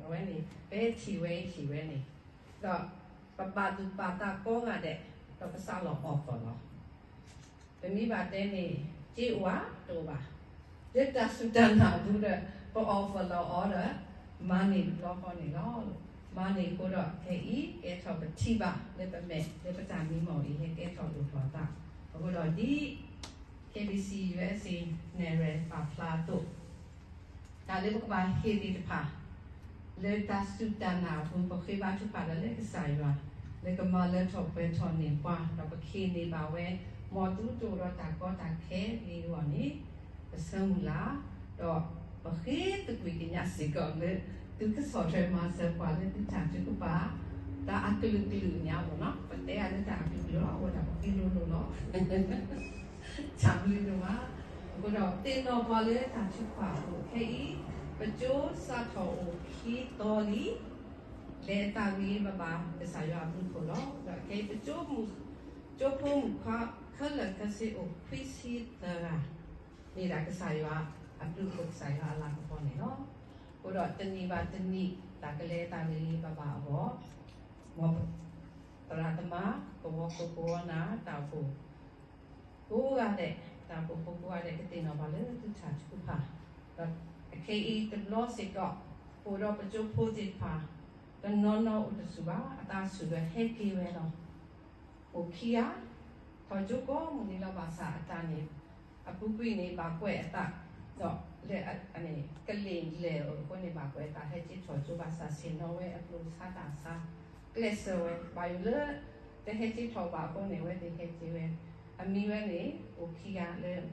အဝဲန့ၣ် ပထံၣ်ဝဲအံၤထံၣ်ဝဲန့ၣ်, ဒီးပဘၣ်သူၣ်ပာ်သးကိးဂၤဒဲး, ဒီးပစးလီၤ offer လီၤ. ပမ့ၢ်ဘၣ်တဲန့ၣ် စ့အိၣ်ဧါ, တအိၣ်ဘၣ်. လၢတၢ်စူၢ်တၢ်နာ်အပူၤဒီး ပ offer လီၤအီၤဒီး မၤန့ၢ်တဘျီဃီန့ၣ်လီၤ. မၤန့ၢ်အဃိဒီး ခဲအံၤ ကဲထီၣ်ပထံၣ်ဘၣ်လၢပမဲာ်လၢပတၢ်မံမီၢ်အံၤ ဟဲကဲထီၣ်လိၣ်ထီၣ်အသး, အဃိဒီးဒ် KBC USA နဲၣ်ရဲၣ်ပာ်ဖျါအသိး, တၢ်လၢပကဘၣ်ဟ့ၣ်သ့ၣ်တဖၣ် လၢတၢ်စူၢ်တၢ်နာ်အပူၤ ပဃ့ဘါထုကဖၣ်ဒီးလၢကစၢ်ယွၤ လၢကမၤလၢထီၣ်ပှဲၤထီၣ်န့ၢ်ပှၤ ဒီးပကဟ့ၣ်န့ၢ်ဘၣ်ဝဲ မ်သုတအိၣ်ဒီးတၢ်ကီတၢ်ခဲဂ့ၤအဂီၢ်န့ၣ် ပဆၢမုၢ်လၢ်, ဒီးပဃ့သကွံၢ်ကညးစ့ၢ်ကီးလၢ သုကဆီၣ်ထွဲမၤစၢၤပှၤလၢသုတၢ်ထုကဖၣ် တၢ်အကလုာ်ကလုာ်ညါအပူၤနီၤ, ပတဲအီၤလၢတၢ်အကလုာ်ကလုာ်လီၤ, အဝဲဒၣ်ပဃ့လိၤလိၤလီၤ. တၢ်ဘျုးဒိၣ်မး. အဃိဒီးသ့ၣ်နီၣ်ပှၤလၢတၢ်ထုကဖၣ်အပူၤခဲအံၤ, ပကၠိစးထီၣ်အိၣ်ခံသီလံ, လဲၤအသးဂ့ၤဂ့ၤဘၣ်ဘၣ် ကစၢ်ယွၤအဘျုးအဖှိၣ်လီၤ. ဒီးခဲအံၤ ပကၠိဖိမုၣ်ခွါခဲလၢာ်ခဲဆ့အိၣ်ခွံဆံသၢဂၤ, မ့ၢ်ဒၣ်ကစၢ်ယွၤအဘျုးအဖှိၣ် ကစၢ်ယွၤအလၤကပီၤန့ၣ်လီၤ. အဃိဒီးတနံၣ်ဘၣ်တနံၣ် တၢ်ကလဲၤအသးဂ့ၤဂ့ၤဘၣ်ဘၣ်အဂီၢ်, မ်ပသရၣ်သမါ ကဝီၤခိၣ်ကဝီၤနၢ် တၢ်အိၣ်ဖှိၣ်ကိးဂၤဒဲး, တၢ်အိၣ်ဖှိၣ်ဖိကိးဂၤဒဲး ကသ့ၣ်နီၣ်ပှၤလၢသုတၢ်ထုကဖၣ်, ဒီးခဲအံၤတဘျီစ့ၢ်ကီး အိၣ်ဒီးပကၠိဖိသ့ၣ်တဖၣ် တနီၤနီၤအိၣ်တဆူၣ်ဘၣ် အသးဆူၣ်ဒီးဟဲက့ၤဝဲလီၤ. အိၣ်ခံဂၤ, ထီၣ်ကၠိကိးမုၢ်နံၤလီၤ ဘၣ်ဆၣ်အတၢ်န့ၣ် အပူၤကွံာ်န့ၣ် ဘၣ်ကွဲးအသး, ဒီးလၢ ကလ့ၣ်လဲၣ်အဃိန့ၣ် ဘၣ်ကွဲးအသး ဟဲက့ၤထီၣ်ကၠိ ဘၣ်ဆၣ်ဆ့ၣ်နီၤဝဲအကျိၣ်ဆါတၢ်ဆါ ကျဲးစၢးဝဲ ဘၣ်ယိၣ်လၢ တဟဲက့ၤထီၣ်ဘၣ်အဃိန့ၣ် အဝဲသ့ၣ်ဟဲက့ၤဝဲ, အမံၤဝဲန့ၣ် အိၣ်ခံဂၤလၢ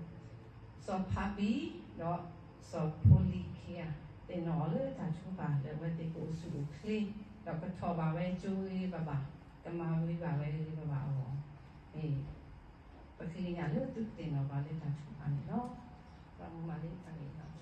စီၤဖါဘံ ဒီးစီၤဖိလံခံဂၤ, သ့ၣ်နီၣ်အီၤလၢတၢ်ထုကဖၣ်လၢအဝဲသ့ၣ်ကအိၣ်ဆူၣ်အိၣ်ချ့, ဒီးကထီၣ်ဘၣ်ဝဲကၠိဂ့ၤဂ့ၤဘၣ်ဘၣ်, ကမၤဝံၤဘၣ်ဝဲဂ့ၤဂ့ၤဘၣ်ဘၣ်အဂီၢ်န့ၣ် ပဃ့ကညးလၢသုကသ့ၣ်နီၣ်ပှၤလၢတၢ်ထုကဖၣ်န့ၣ်လီၤ. ဘၣ်မူမးလၢတၢ်ဂ့ၢ်လီၤ.